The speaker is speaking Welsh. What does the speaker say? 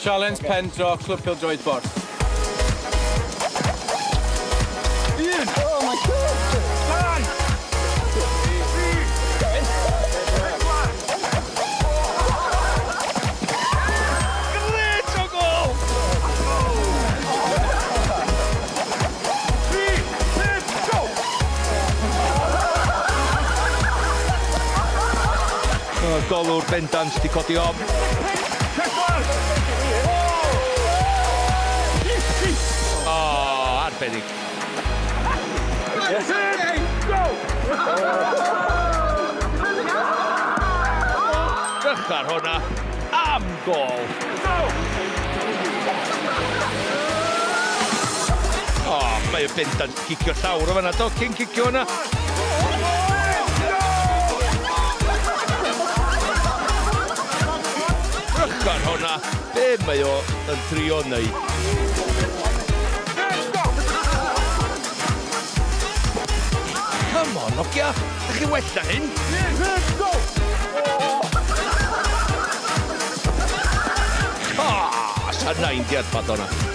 Sialens Pendro, Clwb Pêl-droed Borth. Un! Oh my God! Dau! Tri! Pedwar! Grêt o gôl! Tri! Pump! Go! Y golwr bendant 'di codi ofn. Pedwar! O, arbennig. Go! Drych ar hwnna. Am gôl. Go! O, mae o bendant cicio llawr o fan'na, do, cyn cicio hwnna. Drych ar hwnna. Be mae o yn trio neud? Go! Come on, hogia. Dych chi well na hyn. Go! O, sa nain di adfad o'na.